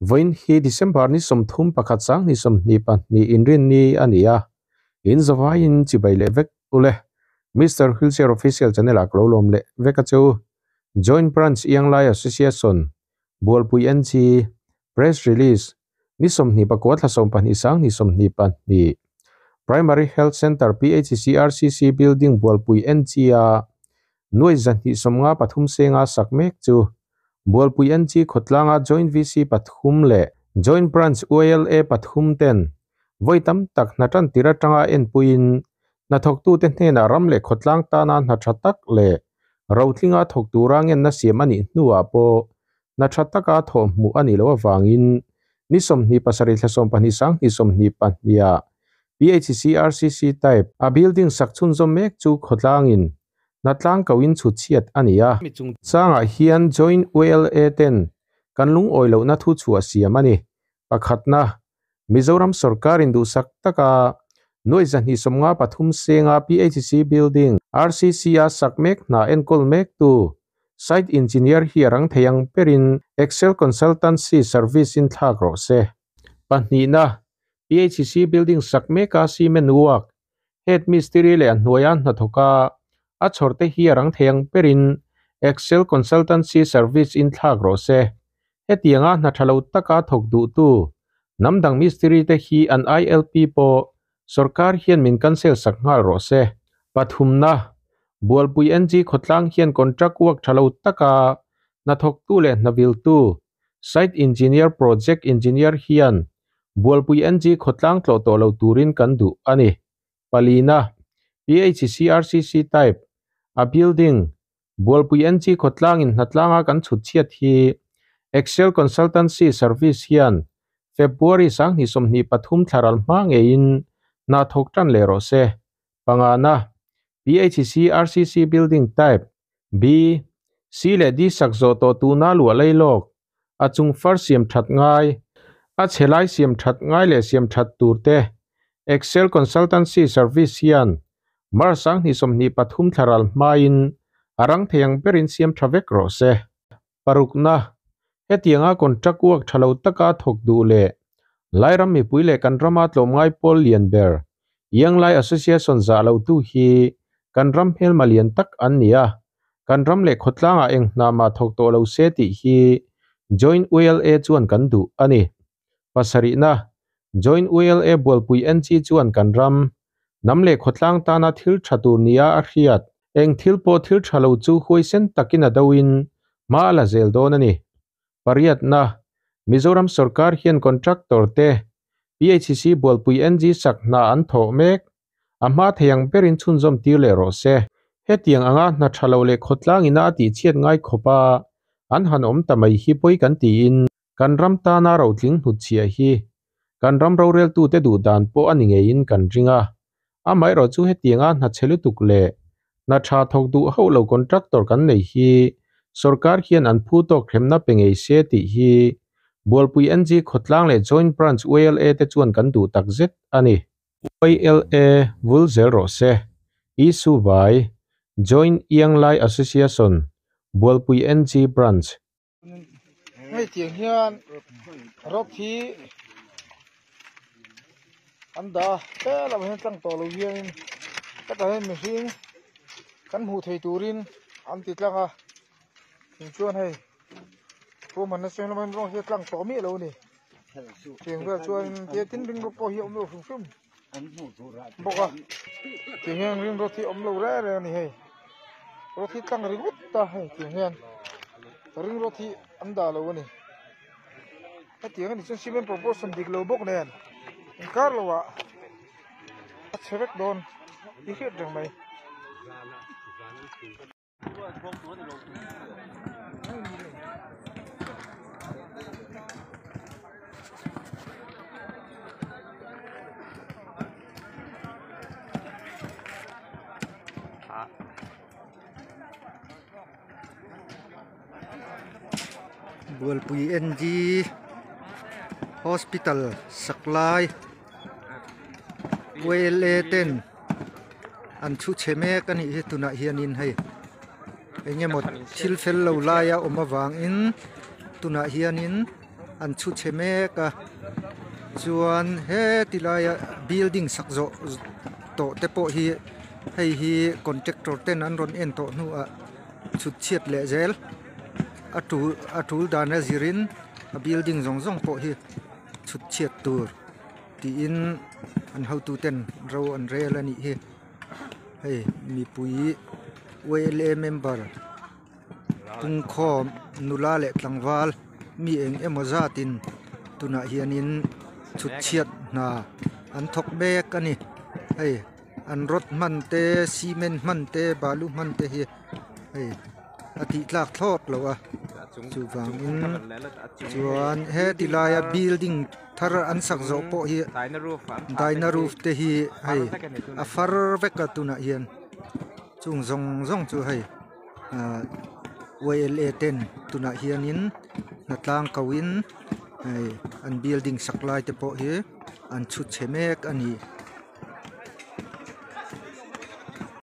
Vawiin hi December ni 31 2022 Inrinni a ni a, in zavaiin chibai leh vek ule. Mister Wheelchair Official channel ah ka lo lawm leh vek a che u. Joint Branch Ianglai Association, Bualpui NG, Press Release, ni 29 thla 12 2022, Primary Health Centre PHC RCC Building Bualpui NG a nuai 253 senga sak mek chu Bualpui NG khawtlanga Joint VC pathum leh Joint Branch YLA pathum ten vawi tam tak hna tan tir atanga enpuiin hnathawktute hnenah ram leh khawtlang tana hna tha tak leh rotlinga thawk tura ngenna siam a nih hnuah pawh hna tha taka thawh hmuh a nih loh avangin ni 27 thla 12 2022 ah PHC RCC type a building sak chhunzawm mek chu khawtlangin hnatlang koin chhut chhiat a ni a. Changah hian Joint YLA ten kan lungawi lohna thu chhuah siam a ni. Pakhatna, Mizoram sorkarin duhsak taka nuai 253 senga PHC building RCC a sak mek hna enkawl mek tu site engineer hi a rang thei ang berin Excel Consultancy Service in thlak rawh se. Pahnihna, PHC building sak meka cement work head mistiri leh a hnuaia hnathawka a chhawrte hi a rang thei ang berin Excel Consultancy Service in thlak rawh se. Hetianga hna tha lo taka thawk duh tu namdang mistiri te hi an ILP pawh sarkar hian min cancel sak nghal rawh se. Pathumna, Bualpui NG khawtlang hian contract work tha lo taka hnathawk tu leh hnavil tu site engineer project engineer hian Bualpui NG khawtlang tlawh tawh lo turin kan duh a ni. Palina, PHC RCC type a building Bualpui NG khawtlangin hnatlanga kan chhut chhiat hi Excel Consultancy Service hian February 2023 thlaral hma ngeiin hna thawk tan leh rawh se. Pangana, PHC RCC building type B, C leh D sak zawh tawh tuna luah lailawk a chung far siam that ngai a chhelai siam that ngai leh siam that tur te Excel Consultancy Service hian Mar 2023 thlaral hmain a rang thei ang berin siam tha vek rawh se. Parukna, hetianga contract work tha lo taka thawk duh leh Lairam mipui leh kan rama tlawmngai pawl lian ber Ianglai Association za lo tu hi kan ram hmelma lian tak an ni a, kan ram leh khawtlangah eng hna mah thawk tawh lo se tih hi Joint YLA chuan kan duh a ni. Pasarihna, Joint YLA Bualpui NG chuan kan ram nam leh khawtlang tana thil tha tur nia a hriat eng thil pawh thil tha lo chu huaisen takin a doin hma a la zel dawn a ni. Pariatna, Mizoram sarkar hian contractor te PHC Bualpui NG sak hna an thawh mek a hma thei ang berin chhunzawm tir leh rawh se. Hetiang anga hna tha lo leh khawtlang ina a tih chhiat ngai khawpa an han awm ta mai hi pawi kan tiin kan ram tana rotling hnut chhia hi kan ram rorel tu te duh dan pawh a ni ngeiin kan ringa. A mai rawh chu hetianga hna chhelutuk leh hna tha thawk duh ho lo contractor kan nei hi sarkar hian an phu tawk hremna pe ngei se tih hi Bualpui NG khawtlang leh Joint Branch YLA te chuan kan duh tak zet a ni. YLA vul zel rawh se. Issue by Joint Ianglai Association, Bualpui NG Branch. Hei tiang hian rod hi an dah a helamah hian tlang tawh lo hianin hetah hian mihring kan hmuh theih turin an ti tlang a tin chuan hei ruahmanna siam lamah hian rawng hi a tlang tawh miah lo a ni tiang vel chuan tin ring rod pawh hi a awm lo hrim hrim bawk a tiang hian ring rod hi a awm lo reng reng a ni hei rod hi tlang ringawt ta hei tiang hian ring rod hi an dah lo a ni hetiang a ni chuan cement proportion dik lo bawk nen inkar lo ah a chhe vek dawn i hriat reng mai. Bualpui NG Hospital saklai YLA ten an thu chhe mek a nih hi tunah hianin hei eng emaw thil fel lo laia awm avangin tunah hianin. an chhu chhe mek a chuan heti laia building sak zawh tawh te pawh hi hei hi contractor ten an rawn en tawh hnuah chhut chhiat leh zel a tul a tul dan a zirin a building zawng zawng pawh hi chhut chhiat tur tiin an hotu ten ro an rel a nih hi hei mipui YLA member pungkhawm nula leh tlangval mi eng emaw zatin tunah hianin chhut chhiat hna an thawk mek a ni hei an rod hman te cement hman te balu hman te hi hei a tih tlak thlawt loh a chuvangin chuan heti laia building thar an sak zawh pawh hi dyna roof te hi hei a far vek a tunah hian chung zawng zawng chu hei ah YLA ten tunah hianin hnatlang ko in hei an building sak lai te pawh hi an chhut chhe mek a ni.